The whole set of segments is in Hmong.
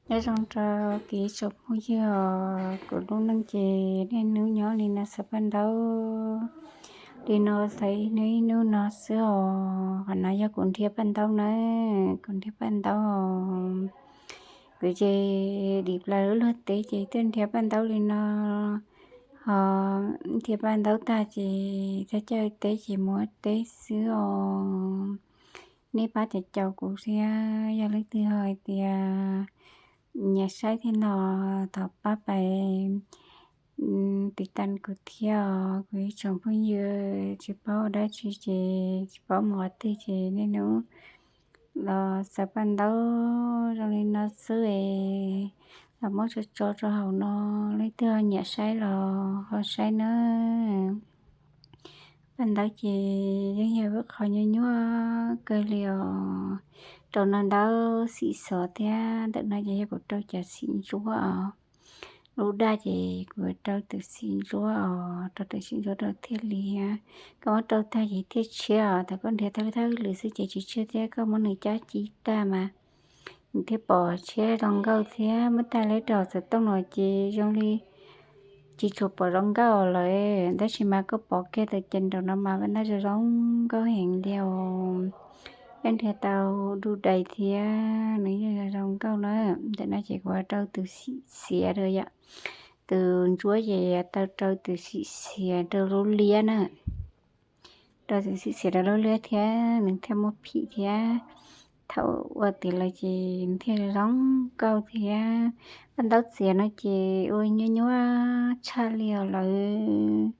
Nyob zoo rau kuv ib tsoom phooj ywg os, kuv lub neej ces niaj hnub nyob li no xaws paj ntaub li no, xaws ib hnub ib hnub no xwb os. Qhov no yog kuv nrhiav paj ntaub na, kuv nrhiav paj ntaub os. Kuv ces dim plaws lub luag teb ces thiaj nrhiav paj ntaub li no. Ho nrhiav paj ntaub tag ces thaj chaw teb ces mus ua teb xwb os. Nej pab caum caum kuv thiab, yog leej twg ho hais tias nyiam saib thiab no, thov pab pais tiv tas kuv thiab os. Kuv ib tsoom phooj ywg tsis paub ua dab tsi ces tsis paub mus qhov twg ces niaj hnub los xaws paj ntaub zoo li no xwb es los muab tso tso rau hauv no. Leej twg ho nyiam saib los ho saib na. Paj ntaub ces yeej yog ib qho nyuaj nyuaj kawg li os. Rau no ntawd xim xov thiab, ntawm no ces yog kuv rau cov xim ntsuab os. Lub daj ces kuv rau tus xim ntsuab os, rau tus xim ntsuab rau thiaj li thiab. Koj muab rau tag ces thiaj tshiab os. Thaum koj nrhiav thawj thawj lwm xwb ces tsis tshiab thiab, koj muab nws cab ci tag mas nws thiaj pom tshiab zoo nkauj thiab. Muab tag leb rau xov tooj no ces zoo li tsis tshua pom zoo nkauj lawm, tab sis mas koj pom kiag tus ces nraum no mas nws zoo zoo nkauj heev li os. Yeej nrhiav tau du dais thiab nws yeej zoo zoo nkauj na. Ntawm no ces kuv rau tus xim xiav rau yom, tus ntsuab ces tau rau tus xim xiav rau lub liab na. Rau tus xim xiav rau lub liab thiab nws thiaj muaj phim thiab. Thaum ua tiav lawm ces nws thiaj zoo nkauj thiab. Paj ntaub txiav no ces ua nyuaj nyuaj tshaj li os lawm.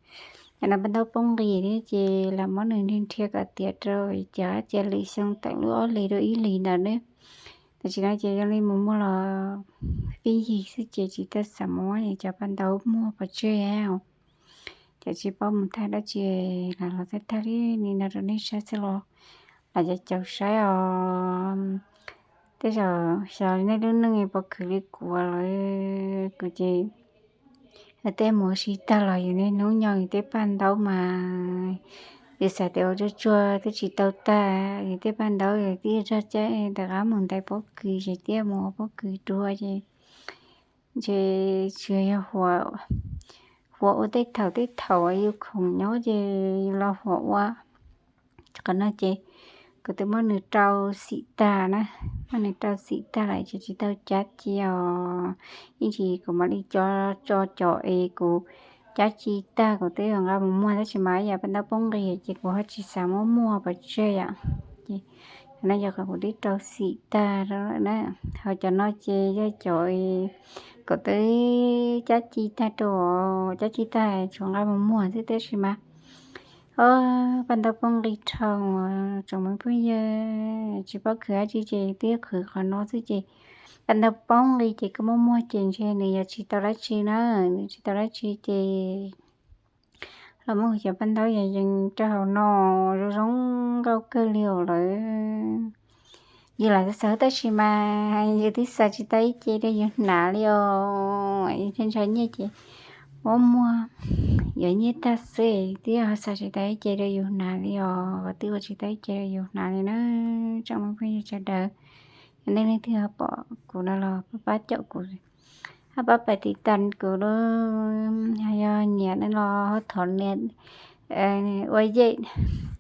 Yam no paj ntaub poob nqis thiab ces los muab nws nrhiav nrhiav kom tiav rau cov cia lwm xyoo tawm lub ob hlis rau ib hlis ntawd ne. Tam sim no ces zoo li mus muag los fij yig xwb ces tsis tau xav muab cov paj ntaub muag pov tseg. Ces tsis paub mus thaij dab tsi, los los thaij thaij li no rau nej saib xwb los lam caum caum saib os. Tej zaum xyov nej lub neej puas khwv li kuv lawm, kuv ces tej mus ua si tag los yus niaj hnub nyo yus tej paj ntaub mas yus xav tias ua tsuag tsuag twb tsis tau tag, yus tej paj ntaub yus twb zog cab rov qab mus ntais pob kws ces thiaj mus ua pob kws dua ces ntshe tsuas yog huam ua tej thaum tej thaum yus khoom nyob ces yus los huam ua. Qhov no ces kuv twb muab nws rau xim tag na, muab nws rau xim tag lawm ces tsis tau cab ci os. Ib ntsis kuv mam li co tso cov es kuv cab ci tag kuv twb yuav nqa mus muag tab sis mas ib yam paj ntaub poob nqis ces kuv ho tsis xav muab muag pov tseg yom. Ces no yog qhov kuv twb rau xim tag rau lawm na. Ho cov no ces yog cov kuv twb cab ci tag rau, cab ci tag tsuas nqa mus muag xwb tab sis mas o, paj ntaub poob nqis dhau tsoom me phooj ywg, tsis paub khwv dab tsi ces twb yog khwv qhov no xwb ces paj ntaub poob nqis ces koj muab muag ces ntshe nws yuav tsis tau dab tsi na, nws tsis tau dab tsi ces los muab cov paj ntaub yog yees rau hauv no zoo zoo nkauj kawg li os lawm. Yus lam xav xav tab sis mas yus twb xav tsis tau ib ce rau yus hnav li os. Yus thiaj ntshaw nyiaj ces muab muag yuav nyiaj tag xwb twb yog xav tsis tau ib ce rau yus hnav li os, twb ua tsis tau ib ce rau yus hnav li na. Tsoom me phooj ywg sawv daws, yog nej leej twg ho pom kuv no los pab pab caum kuv, ho pab pab tiv tas kuv, yog nyiam no los ho thov nias ua yej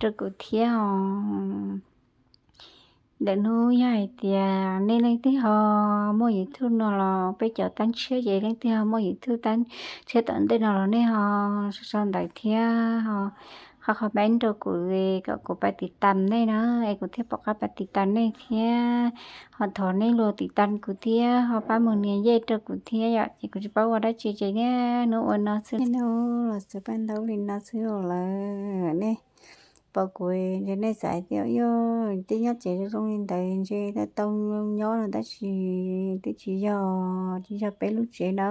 rau kuv thiab os. Ntawm hnub yog hais tias nej leej twg ho muaj YouTube no los peb cov tab tshiab ces leej twg ho muaj YouTube tab tshiab tom ntej no los nej ho sau sau ntawv thiab ho qhov qhov peb rau kuv kom kuv pab tiv tas nej na, es kuv thiaj pom qab pab tiv tas nej thiab. Ho thov nej los tiv tas kuv thiab ho pab mus nias yej rau kuv thiab yom. Ces kuv tsis paub ua dab tsi ces niaj hnub ua no xwb, niaj hnub los xaws paj ntaub li no xwb os lawm. Nej pom kuv ntshe nej xav hais tias yog twb nyob tsev zoo zoo li ntawd ntshe tau tau nyob no tab sis twb tsis yog, tsis yog peb lub tsev na.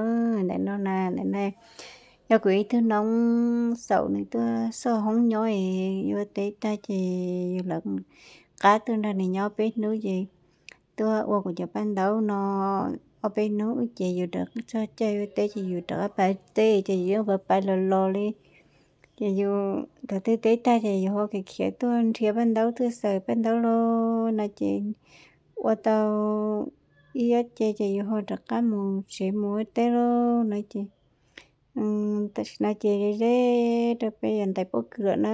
Ntawm no na, ntawm no yog kuv ib tug noob xaum nws tuaj xauj hoob nyob es yuav teb tag ces yus lawv qab tuaj nrog nws nyob peb hnub ces tuaj ua kuv cov paj ntaub no ob peb hnub ces yus rov txog caij yuav teb ces yus rov qab pais teb ces yus yeej pais pais los los li. Ces yus thaum twg teb tag ces yus ho khiav khiav tuaj nrhiav paj ntaub tuaj xaws paj ntaub los no ces ua tau ib ob ce ces yus ho rov qab mus tsev mus ua teb lauj no ces tam sim no ces ze ze rau peb yuav ntais pob kws lawm na,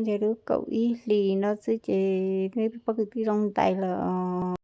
ze lub kaum ib hlis no xwb ces lub pob kws twb zoo ntais lawm os.